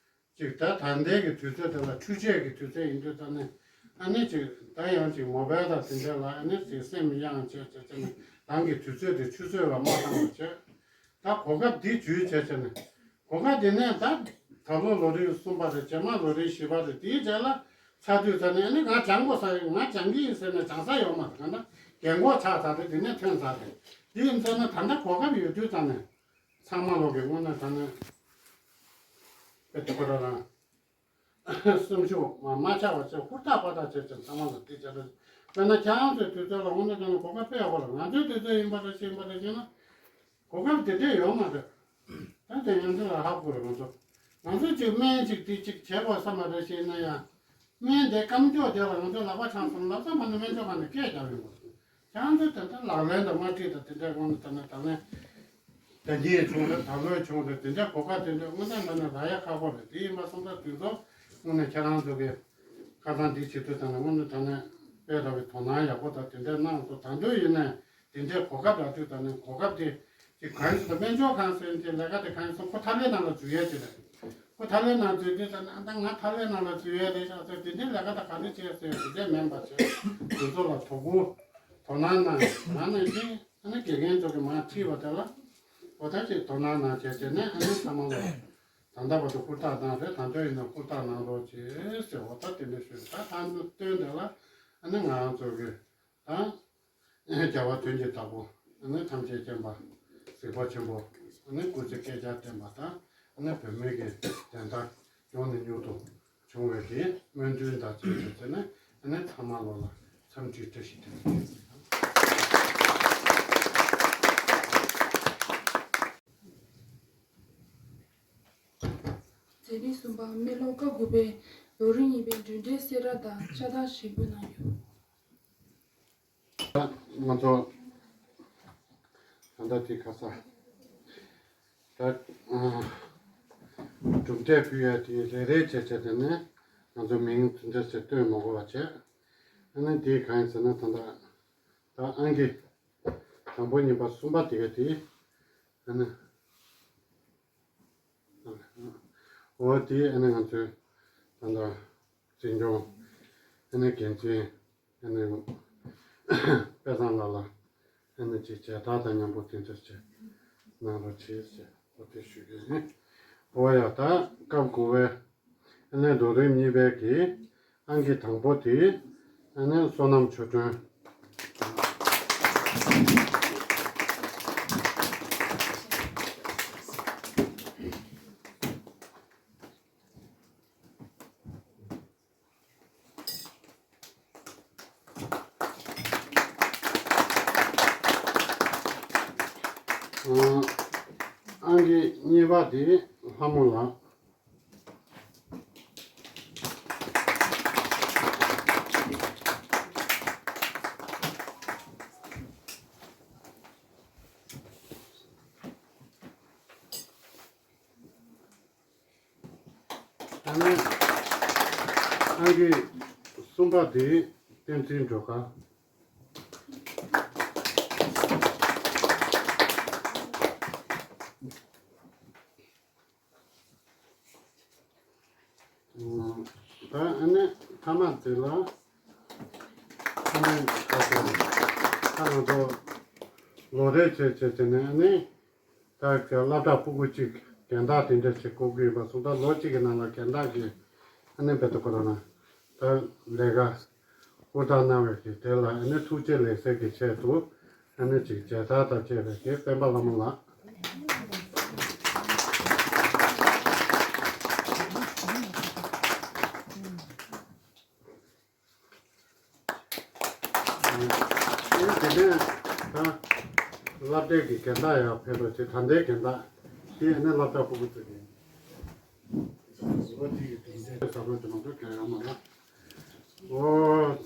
ཅིག་ད་ད་ལྟའི་གི་དུས་ཚོད་དེ་ལ་འཕྲུལ་ཆས་ཀྱི་དུས་ཚོད་ཡིན་དུས་ད་ནི་ཨ་ནི་ཅིག་ད་ཡང་ཅིག་མོ་བེལ་དང་དེ་འདྲ་ལ་ཨ་ནི་ཅིག་སེམས་གཡེང་བྱས་བྱས་བྱས་ནས་རང་གི་དུས་ཚོད་དེ་ཆུད་ཟོས་ལ་མ་བཏང་བ་བྱས། ད་ ད་གོ་སྐབས་འདི་བརྒྱུད་བྱས་བྱས་ནས། གོ་སྐབས་དེ་ནས་ད་ད་ལོ་ལོ་རེའི་གསུམ་པ་རེད། རྗེས་མ་ལོ་རེའི་བཞི་པ་རེད། དེའི་རྗེས་ལ་ཚར་དུས་ཚར་ནས་ཨ་ནི་ང་སྦྱང་དགོས་ས་རེད། ང་སྦྱང་གི་ཡིན་ཟེར་ནས་སྦྱང་ས་ཡོད་མ་རེད། གང་ལྟར་རྒན་གོག་ཆགས་ཚར་རེད། དེ་ནས་ཐོན་ཚར་རེད། དེ་ཡིན་ཚར་ན་ད་ལྟ་གོ་སྐབས་ཡོད་དུས་ཙང་ནས་ཚང་མ་ལོག་གི་དངོས་གནས་དྲང་གནས་དཔེ་དེ་ཁོ་རང་རང་སེམས་ཤུགས་མ་མ་ཆག་པ་བྱས། ཧུར་ཐག་པ་ཐག་བྱས་ཙང་ཚང་མ་ལ་དེ་བྱས་རེད། དཔེར་ན་ཁྱེད་རང་ཚོའི་དུས་ཚོད་ལ་དངོས་གནས་དྲང་གནས་གོ་སྐབས་དཔེ་ཡག་པོ་རེད། ང་ཚོའི་དུས་ཚོད་ཡིན་པ་རེད། ཤེས་ཡིན་པ་རེད། ཤེས་ན། གོ་སྐབས་དེ་འདྲས་ཡོད་མ་རེད། ད་དེ་ང་ཚོ་ལ་ཧ་གོ་རེད། ང་ཚོ་ང་ཚོ་གཅིག་སྨན་གཅིག་དེ་གཅིག་བྱས་པ་བསམ་པ་རེད། ཤེས་ན་ཡང་སྨན་དེ་སྐམ་ཅོག་དེ་ལ་ང་ཚོ་ལག་པ་འཆང་སོང་ལབ་ཙམ་མ་ནི་སྨན་ཅོག་ཁང་ནས་སྐད་རྒྱག་ཡོང་བ་རེད། ཁྱེད་ཚོ་དེ་འདྲ་ལག་ལེན་དང་མ་ཁྲིད་དང་དེ་འདྲས་དངོས་གནས་ད་ནི་ད་ནི་ད་ཉིན་བྱུང་རེད། ད་ལོས་བྱུང་རེད། དེ་འདྲས་གོ་སྐབས་དེ་འདྲས་དངོས་གནས་ད་ནི་རག་ཡ་ཁག་པོ་རེད། དེ་ཡིན་པ་སོང་ཙང་དུས་ཚོད་དངོས་གནས་ཁྱེད་རང་ཚོ་གི་ཁ་སང་འདི་བྱེད་དུས་ད་ནི་དངོས་གནས་ད་ནི་དཔེ་ར་བའི་དོ་སྣང་ཡག་པོ་དང་དེ་འདྲས་གནང་སོང་། ད་དུང་ཡིན་ནའི། དེ་འདྲའི་གོ་སྐབས་རག་དུས་ད་ནི་གོ་སྐབས་དེ་ཅིག་གང་ཞིག་ད་སྨན་ཚོགས་ཁང་ཟེར་དེ་ལས་ཀ་དེ་གང་ཞིག་ཁོ་ཐ་ལེ་ནང་ལ་འཛུལ་ཡས་ཅིག་རེད། ཁོ་ཐ་ལེ་ནང་འཛུལ་དུས་ད་ནི་ཨ་ད་ང་ཐ་ལེ་ནང་ལ་འཛུལ་ཡས་རེད་ཤག་ཟེར་དེ་འདྲའི་ལས་ཀ་ད་ག་རེ་བྱས་ཟེར་དེ་འདྲའི་མིན་པ་བྱས། དེ་ཚོ་ལ་དོ་ཁུར་དོ་སྣང་གནང་། ང་ནི་ཅིག་ཨ་ནི་དགེ་རྒན་ཚོ་གི་མར་ཁྲིད་པ་དེ་ལ་འོ་ད་ཅིག་དོ་སྣང་གནང་བྱས་བྱས་ནས་ཨ་ནི་ཚང་མ་ལ་ད་ལྟ་བར་དུ་ཧུར་ཐག་གནང་རེད། ད་དུང་ཡིན་ན་ཧུར་ཐག་གནང་རོགས་བྱེད་ཟེར་འོ་ད་དེ་འདྲ་ཞུ། ད་ད་སྟོན་དེ་ལ་ཨ་ནི་ང་རང་ཚོ་གི་ད། རྒྱལ་བ་དོན་གྱི་བདག་པོ་ཨ་ནི་ཐམས་ཅད་མཁྱེན་པ་གཟིགས་པ་ཆེན་པོ་ཨ་ནི་སྐུ་ཚེ་བསྐལ་བརྒྱར་བརྟན་པ་དང་། ཨ་ནི་བོད་མི་གི་བདེན་མཐའ་མགྱོགས་ནས་མྱུར་དུ་འབྱུང་བའི་གི་སྨོན་འདུན་དང་བཅས་ཏེ་བྱས་ནས་ཨ་ནི་ཚང་མ་ལོ་ལ་འཚམས་འདྲི་བཀྲ་ཤིས་བདེ་ལེགས། མཛད་རིམ་གསུམ་པ། སྨོན་ལམ་སྐབས་དགུ་པའི་ལོ་རིམ་གཉིས་པའི་གྲུབ་འབྲས་གསལ་བསྒྲགས་དང་ཕྱག་རྟགས་བཞེས་འབུལ་གནང་ཡོད། ང་ཚོ་ད་ལྟ་དེ་ཁ་ས་ད་གྲུབ་འབྲས་ཕུལ་ཡ་དེ་རེ་རེ་བྱས་བྱས་དེ་ནས་ང་ཚོ་མིང་དེ་འདྲ་ཞིག་བཏོན་མ་དགོས་པ་བྱས། ཨ་ནི་དེ་གང་ཡིན་ཟེར་ན་ད་ལྟ་ད་ཨང་ཀི་དང་པོ་གཉིས་པ་གསུམ་པ་དེ་ག་དེ་ཨ་ནི། འོ་དེ་ཨ་ནི་ང་ཚོའི་ད་ལྟ་འཛིན་སྐྱོང་ཨ་ནི་འགན་འཛིན་ཨ་ནི་དཔལ་བཟང་ལགས་ལ་ཨ་ནི་ཅིག་མཇལ་དར་དང་མཉམ་པོ་དེ་འདྲ་ཅིག་གནང་རོགས་བྱེད་ཟེར་འོ་དེ་ཞུ་རྒྱུ་ཡིན། འོ་ཡ་ད་སྐབས་དགུ་བའི་ཨ་ནི་ལོ་རིམ་གཉིས་པའི་གི་ཨང་ཀི་དང་པོ་དེ་ཨ་ནི་བསོད་ནམས་ཆོས་སྒྲོན། ཨང་ཀི་གཉིས་པ་དེ་ལྷ་མོ་ལགས། ཨ་ནི་ཨང་ཀི་གསུམ་པ་དེ་བསྟན་འཛིན་སྒྲོལ་དཀར། ད་ཨ་ནི་མཐའ་མ་དེ་ལ་ཨ་ནི་ད་ང་ཚོ་ལོ་རེ་བྱས་བྱས་བྱས་ནས་ཨ་ནི། ད་སློབ་གྲྭ་ཕྲུ་གུ་གཅིག་རྒན་བདག་དེ་འདྲ་ཞིག་བསྐོ་གི་ཡོད་པ་སོང་ཙང་ལོ་གཅིག་གི་ནང་ལ་རྒན་བདག་གིས་ཨ་ནི་བེ་ཏོ་ཁོ་རང་ལ་ད་ལས་ཀ་ཧུར་ཐག་གནང་བའི་གི་དེ་ལ་ཨ་ནི་ཐུགས་རྗེ་ལེགས་སེལ་གྱི་ཆེད་དུ་ཨ་ནི་ཅིག་མཇལ་དར་དང་བཅས་པའི་གི་སྤེན་པ་ལྷ་མོ་ལགས། དེ་ནས་ད་སློབ་གྲྭའི་གི་རྒན་བདག་ཡང་ཕེབས་པ་བྱས། ད་ལྟའི་རྒན་བདག་དེ་ནས་སློབ་གྲྭ་ཕྲུ་གུ་ཚོ་གི་ཟུར་པ་དེ་གི་དེ་འདྲའི་ཟབ་རོ་དེ་མ་གཏོགས་གང་ཡང་མ་ལ། ཨོ།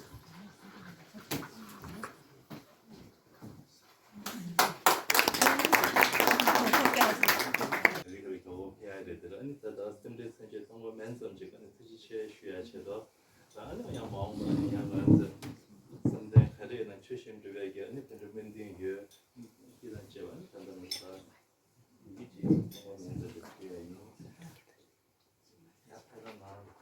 རིག་རིག་ག་བོ་ཕེ་ཡ་རེད་དེ་ལ་ཨ་ནི་ད་ལྟ་སེམས་ཁྲལ་སེམས་ཁྲལ་གཏོང་བ་མིན་ཙམ་ཅིག་ཨ་ནི་ཐུགས་རྗེ་ཆེ་ཞུ་ཡ་ཆེད་དོ། ད་ཨ་ནི་ཡང་མ་འོངས་པ་ཡང་ང་ཚོ་བསམ་གཏན་ག་རེ་ཡིན་ན་ཆོས་བཤད་འགྲོ་བའི་གི་ཨ་ནི་དེ་འདྲ་སྨོན་འདུན་ཡོད། ཅི་དང་བཅས་པ་ཨ་ནི་ད་ལྟ་ང་ཚོ་ད་ཡིད་ཀྱི་གཏོང་བ་མིན་ཙམ་ཅིག་ཞུ་ཡ་ཡིན། ཡ་ཕེ་ད་ན།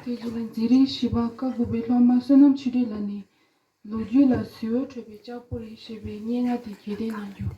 དེ་རྗེས་ལ་མཛད་རིམ་བཞི་པ་ཀ་དགུ་པའི་སློབ་མ་བསོད་ནམས་ཆོས་སྒྲོན་ལགས་ནས་ལོ་རྒྱུས་ལ་གཟི་འོད་འཕྲོ་བའི་ལྕགས་ཕོར་རེ་ཞེས་པའི་སྙན་ངག་དེ་གྱེར་འདོན་གནང་རྒྱུ།